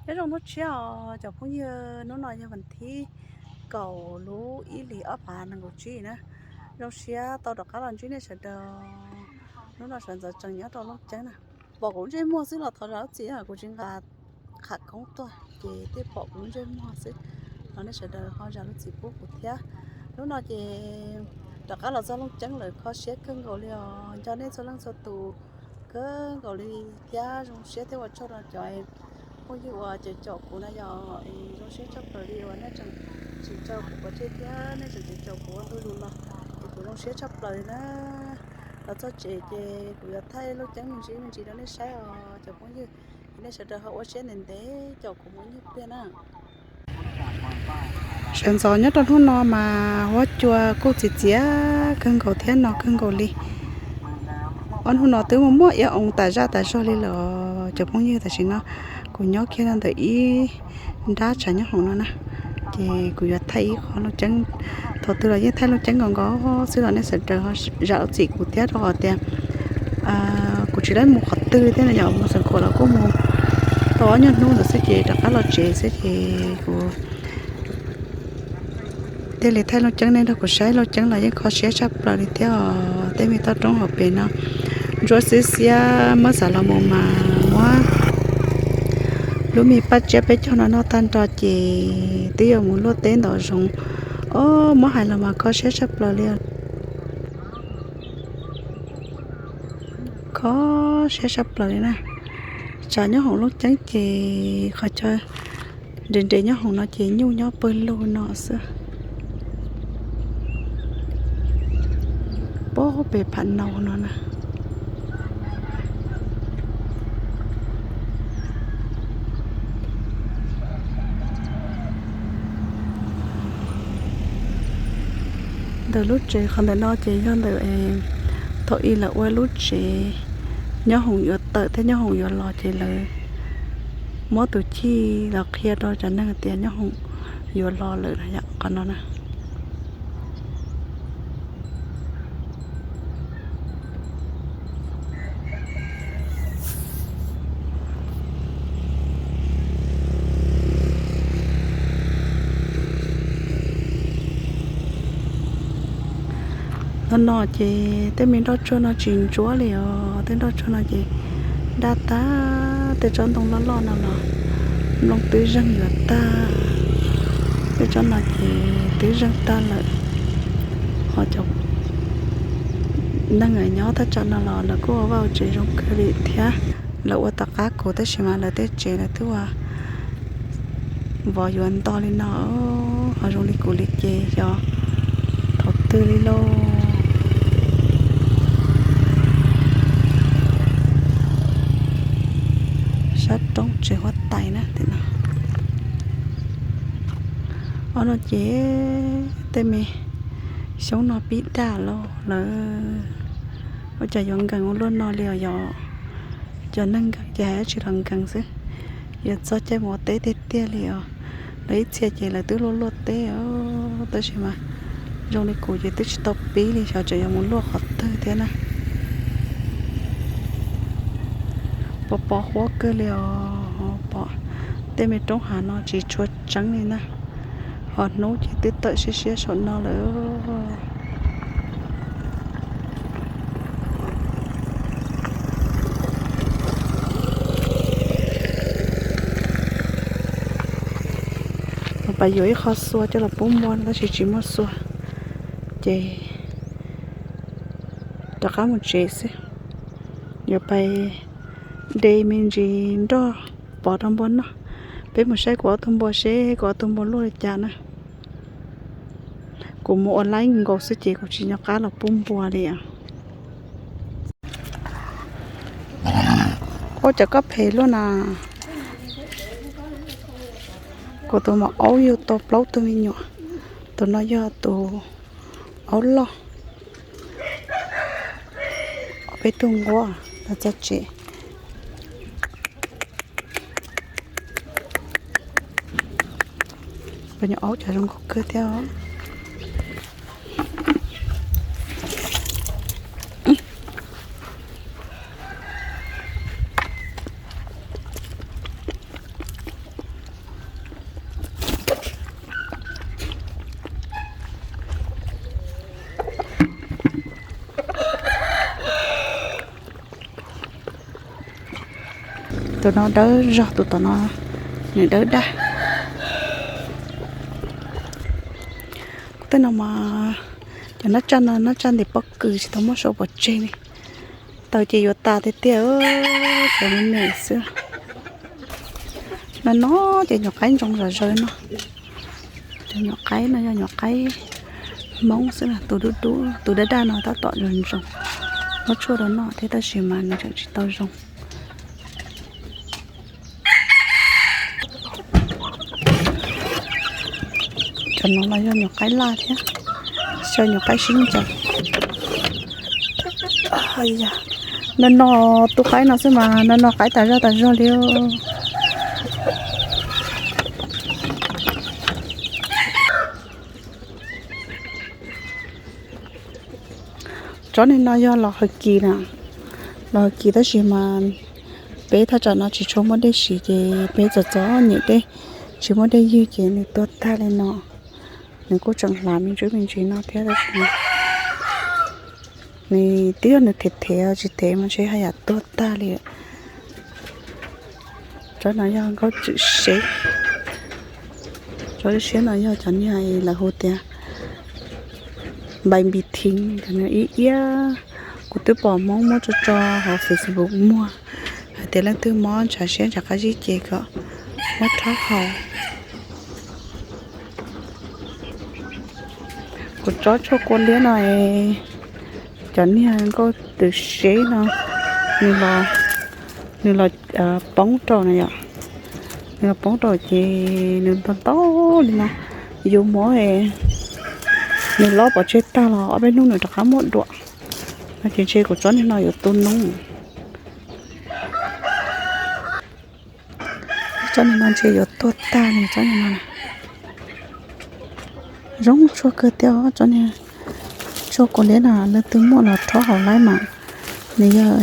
Nyob zoo hnub tshiab os cov phooj ywg, hnub no yog vas thib kaum lub ib hlis ob phav nees nkaum tsib na. Zoo siab tau rov qab los ntsib nej sawv daws. Hnub no sawv ntxov tseem nyob rau Looj Ceeb na. Pom kuv lub ntsej muag xwb los thov zam lub txim, kuv tsis nqa qham koob tuaj ces thiaj pom kuv lub ntsej muag xwb. Thov nej sawv daws ho zam lub txim pub kuv thiab. Hnub no ces rov qab los txog Looj Ceeb lawm, kho siab kawg nkaus li os. Nco nej txhua leej txhua tus kawg nkaus li thiab zoo siab thiab ua tsaug rau cov phooj ywg uas caum caum kuv na yom. Zoo siab tshaj plaws li uas nej tseem tsis tso kuv pov tseg thiab nej tseem caum caum kuv ua ntu zus los, es kuv zoo siab tshaj plaws li na. Los txog tsev ces kuv yuav thaij Looj Ceeb me ntsis me ntsis rau nej saib os cov phooj ywg. Es nej sawv daws ho ua siab ntev ntev caum kuv mus ib nyuag pliag na. Sawv ntxov nyob rau hnub no mas huab cua kuj txias txias kawg nkaus thiab no kawg nkaus li. Ob hnub no twb muaj muaj ib oo tas zaj tas zog li lawm cov phooj ywg. Tam sim no kuv nyob kiag rau ntawm ib nrab tshav nyob hoom no na, ces kuv yuav thaij ib qho Looj Ceeb. Thaum twg los yeej thaij Looj Ceeb nkaus nkaus xwb los nej sawv daws ho zam lub txim kuv thiab rau qhov tias kuv tsis tau mus qhov twg li thiab no yom. Mus xeem khuam los kuj mus tau ob nyuag hnub ntawd xwb ces rov qab los tsev xwb ces kuv thiaj li thaij Looj Ceeb nej nrog kuv saib. Looj Ceeb los yeej kho siab tshaj plaws li thiab os. Tej me toj roob hauv pes no ntsuab xiab xiab, muab xav los mus mas muab lub me paj tsiab peb caug no noj tag nrho ces twb yuav mus luaj teb ntov zoov. Os, muab hais los mas kho siab tshaj plaws li. Kho siab tshaj plaws li na. Tshav nyob hoom Looj Ceeb ces qhov chaw nres nres nyob hoom no ces nyuj nyob pawg lug no xwb. Pog pem pham nau no na. Ntawm lub tsev qhov ntawm no ces yog ntawm thaum ub lawv ua lub tsev nyob hoom yuav tawm thiab nyob hoom yuav los ces lawv muab tus chij los qhia rau cov neeg tias nyob hoom yuav los lawm yom, qhov no na. Hnub no ces tej me nroj tsuag no tsis ntsuab li os, tej nroj tsuag no ces daj tag, tej tsob ntoo loj loj no los nplooj twb zeeg yuav tag, tej tsob no ces twb zeeg tag lawm. Ho cov neeg nyob thaj tsam no los lawv kuj ua vaj ua tsev zoo kawg li thiab. Lawv ua tom qab kuv tab sis mas lawv tej tsev lawv twb ua vov yuav nto li no, ho zoo li kuv li ces xyov thaum twg li lauj. Sab roob tsev huab tais na, tim no. Ob no ces tej me xyoob no pib daj lauj lawm. Ua cas yuav nkees ua luaj no li os yom. Cov neeg nkees ces hais dab tsi los nkees xwb. Yuav txog caij mus ua teb tiag tiag li os. Lawv ib txhia ces lawv twb luaj luaj teb os, tab sis mas zoo li kuv ces twb tsis tau pib li, xyov tseem yuav mus luaj qhov twg thiab na. Pos pos huab kawg li os, pom tej me roob hav no tsis tshua tseeb li na. Ho hnub ces twb tawm siab siab saum no lawm. Pais yuav ib qho xua coj los pub npua no tab sis tsis muaj xua, ces rov qab mus tsev xwb. Yuav pais de me ntsis nroj pov rau npua noj. Peb mus saib kuv ob tug npua seb kuv ob tug npua luaj li cas na. Kuv mus ua laib nkaus xwb ces kuv tsis nco qab los pub npua li. Ua cas koj phem luaj na. Kuv tus maum aub yug tau plaub tug me nyuam, tus no yog tus aub loj. Peb tug nquab los txog tsev. Cov nyuam aub cov zoo nkauj kawg thiab. No dawb zog, tus tom no nws dawb daj. Kuv tej no mas cov nab tsaj no nab tsaj ntim pob kws tsis tau muab sau pov tseg li. Taws ces yuav tas tiag tiag, cov me me xwb. No no ces nyuam qaib ntsoov zom zaws no. Cov nyuam qaib no yog nyuam qaib Hmoob xwb, tus dub dub tus daj daj no tab tom zoo zoo. Muab tshuaj rau noj thiab tab sis mas nws tseem tsis tau zoo. Cov no los yog nyuam qaib laj thiab, xyaw nyuam qaib sib ncaws. No no, tus qaib no xwb mas no no qaib tas zog tas zog li. Tsob niag no yog los hawm kis na, los hawm kis tab sis mas peb thaj tsam no tsis tshua muaj dej siv ces peb txom txom nyem dej, tsis muaj dej ywg ces nws tuag tag li no. Nws kuj tseem hlav me ntsis me ntsis no thiab tab sis nws twb yog nws them them tsis them mas ntshe haj yam tuag tag li. Tsob no yog nkauj tswm seb. Tsob siab no yog cov niag lawv hu tias npaim npis thiv, cov niag ib iab. Kuv twb pom Hmoob muab tso tso hauv Facebook muag hais tias leej twg mob ntshav siab ntshav qab zib ces kom muab rhaub haus. Kuv tsob tshuaj kua liab no, cov niag nkauj tswm seb no, nws los poob rau na yom. Nws los poob rau ces nws ntau ntau li no. Yus muab, nws lob pov tseg tag los ob peb hnub nws rov qab muaj duam. No ces ntshe kuv tsob niag no yuav tu noob. Tsob niag no ntshe yuav tuag tag li tsob niag no. Zoo tshuaj kawg thiab os, tsob niag tshuaj kua liab no leej twg muaj los rhaub haus laib mas nws yog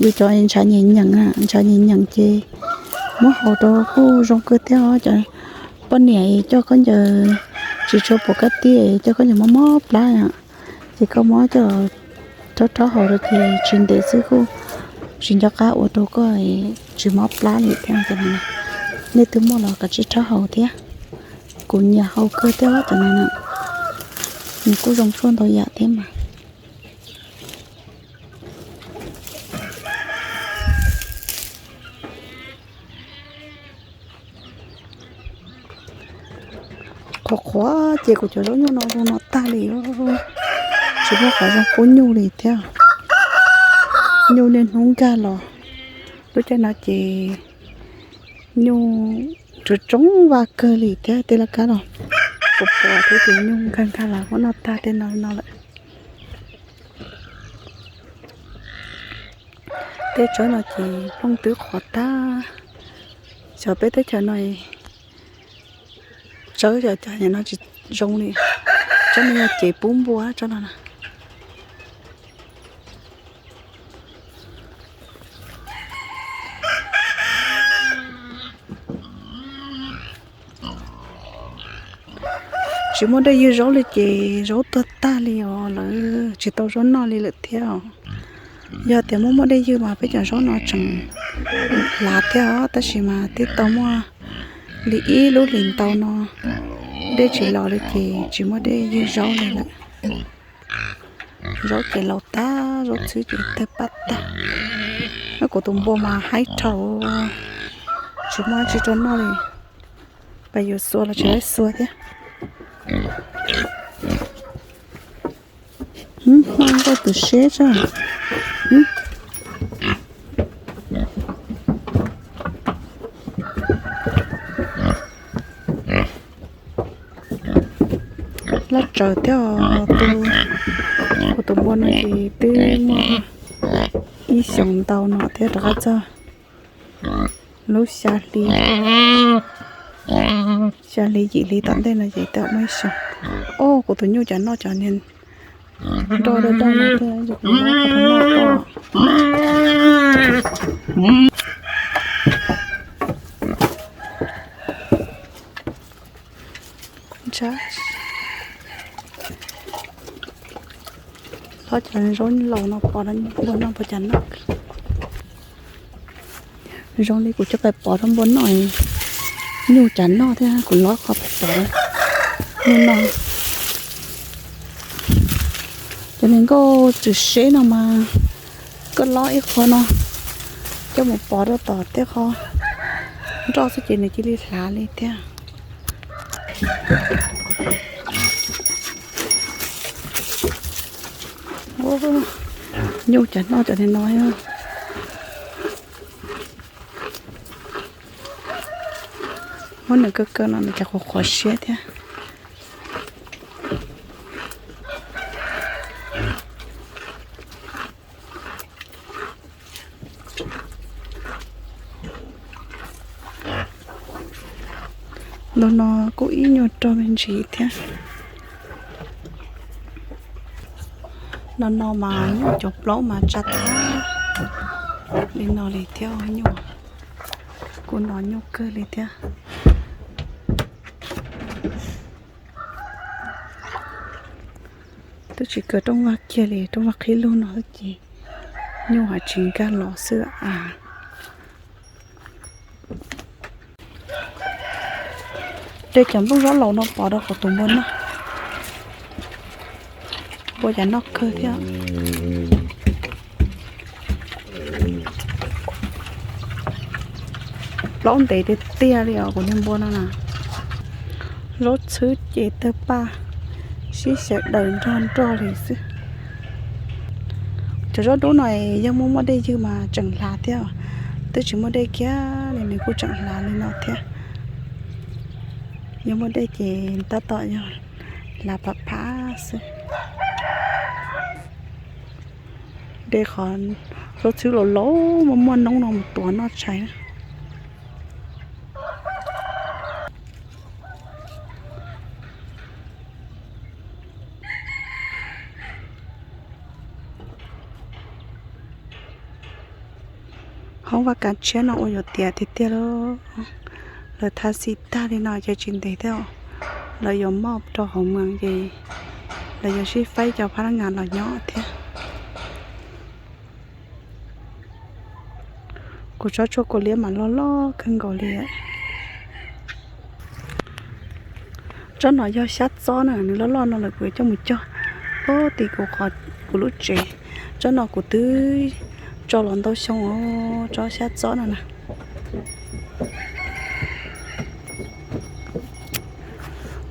yus cov ntshav nyeem nyeem, ntshav nyeem nyeem ces muab haus rau kuj zoo kawg thiab os. Cov poj niam coj khaub ncaws tsis tshua pom kab tiab, coj khaub ncaws mob mob plab ces koj muab coj rhaub rhaub haus rau ces tsis ntev xwb kuj tsis nco qab ua rau koj tsis mob plab li thiab. Nej twg muaj los kav tsij rhaub haus thiab. Kuv nyiam haus kawg thiab cov no na, nws kuj zoo tshuaj ntau yam thiab mas. Qhuav qhuav ces kuv cov zaub nyuj no zoo no tag li, tsis muaj qhov zoo pub nyuj li thiab. Nyuj niaj hnub nkag los, lub caij no ces nyuj tsuas tsoob vaj kawg li thiab, tej laj kab los kuv pom thiab ces nyuj nkag nkag los muab noj tag tej no no lawm. Tej tsob no ces plooj twb qhuav tag. Xyov peb teb chaws no tsawb xyov cas no tsis zoo li. Tsob no yog cev pub npua tsob no na. Tsis muaj dej ywg zaub li ces zaub tuag tag li os, lawv tsis tau zaub noj li lawm thiab os. Yog tias muaj muaj dej ywg mas peb cov zaub no tseem hlav thiab os, tab sis mas twb tau muaj li ib lub hlis ntau no dej tsis los li ces tsis muaj dej ywg zaub li lawm. Zaub ces laus tag, zaub txhwb ces tawg paj tag. Kuv tus npua mas haib dhau, tsis muaj dab tsi rau noj li. Pas yuav xuas los tsis laib xuas thiab. Hmoob nkauj tus seb tso. Laj tsaws thiab os, kuv tus npua no ces twb muaj ib xyoos ntau no thiab rov qab txog lub xya hli, xya hli yim hli tom ntej no ces twb muaj ib xyoos. Os, kuv tus nyuj cov noj cov niag nroj daj daj no thiab, kuv muab rau noj os. Ntshai, hlob cov zaub laus no pom no npua noj pom cas noj. Zoo li kuv cov pais pov rau npua noj, nyuj cas noj thiab kuv lob qhov pais pov nyuj noj. Cov niag nkauj tswm seb no mas koj lob ib qho no coj mus pov rau tom tej qhov nroj xwb ces nws cia li hlav li thiab. Nyuj cas noj cov niag no. Muab nws kaw kaw no nws cas qhuav qhuav siab thiab. Lub no kuj ib nyuag rog me ntsis thiab. No no mas nyuj cov plaub mas tsa thab li no li thiab nyuj. Kuj no nyuj kawg li thiab. Twb tsis kawg rooj vag kiag li, rooj vag qhib lug no xwb ces nyuj haj tsis nkag los xwb as. De cov nplooj zaub laus no pov rau qhov tus npua noj. Npua cas noj kawg thiab. Plaub ntev tiag tiag li os kuv niag npua no na. Zaub txhwb ces tawg paj, sib xyaw daws nrog nroj li xwb. Cov zaub dub no yog muaj muaj dej ywg mas tseem hlav thiab, twb tsis muaj dej kiag li nws kuj tseem hlav li no thiab. Yog muaj dej ces tab tom yog hlav phav phav xwb. De qhov zaub txhwb laus laus muaj muaj noob no mus tuav noj tshais. Hoob vaj kav tshiab no ua yuav tiav tiag tiag lauj. Lawv tha xi tag li no ces tsis ntev thiab, lawv yuav moj rau hauv moos ces lawv yuav sib faib cov phab lab ngas los nyob thiab. Kuv tsob tshuaj kaus liab mas loj loj kawg nkaus li. Tsob no yog xyab txob na, nws loj loj no lawm kuv yuav coj mus cog pab tim kuv qhov kuv lub tsev. Tsob no kuv twb tso los ntau xyoo os, tsob xyab txob no na.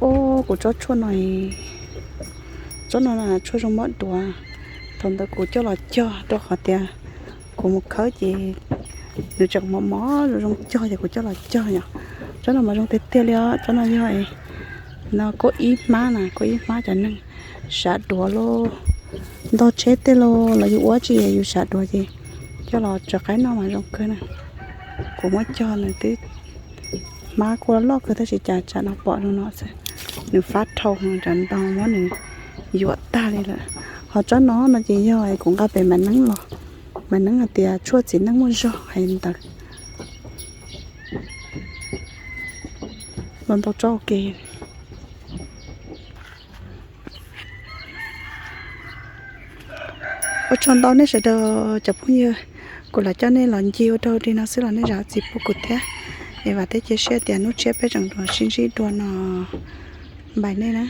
Ub, kuv tsob tshuaj no, tsob no tshuaj zoo mab duav. Thaum ntawd kuv coj los cog rau qhov tias kuv mus khawb ces nws tseem mos mos zoo zoo cog ces kuv coj los cog yom. Tsob no mas zoo tiag tiag li os, tsob no yog no koj ib hmab na, koj ib hmab cov neeg sav duav los ntog tsheb tej los los yus ua tsi yus sav duav ces coj los tso qaib noj mas zoo kawg na. Kuv muab cog nws twb hmab kuj loj kawg tab sis cas tsam no pom zoo no xwb. Nws fab dhau no tsam ntog muab nws yuam tag li lawm. Ho tsob no no ces yog kuv nqa pem Maiv Neeb los, Maiv Neeb hais tias tshuaj txiv neej muaj zog hais ntawd. Los ntau tsob ua ke. Ua tsaug ntau nej sawv daws cov phooj ywg, kuv lam coj nej los ncig ua dua li no xwb los nej zam txim pub kuv thiab. Es vam thiab cia siab tias hnub tshiab peb tseem los sib ntsib dua no. Npais nej na.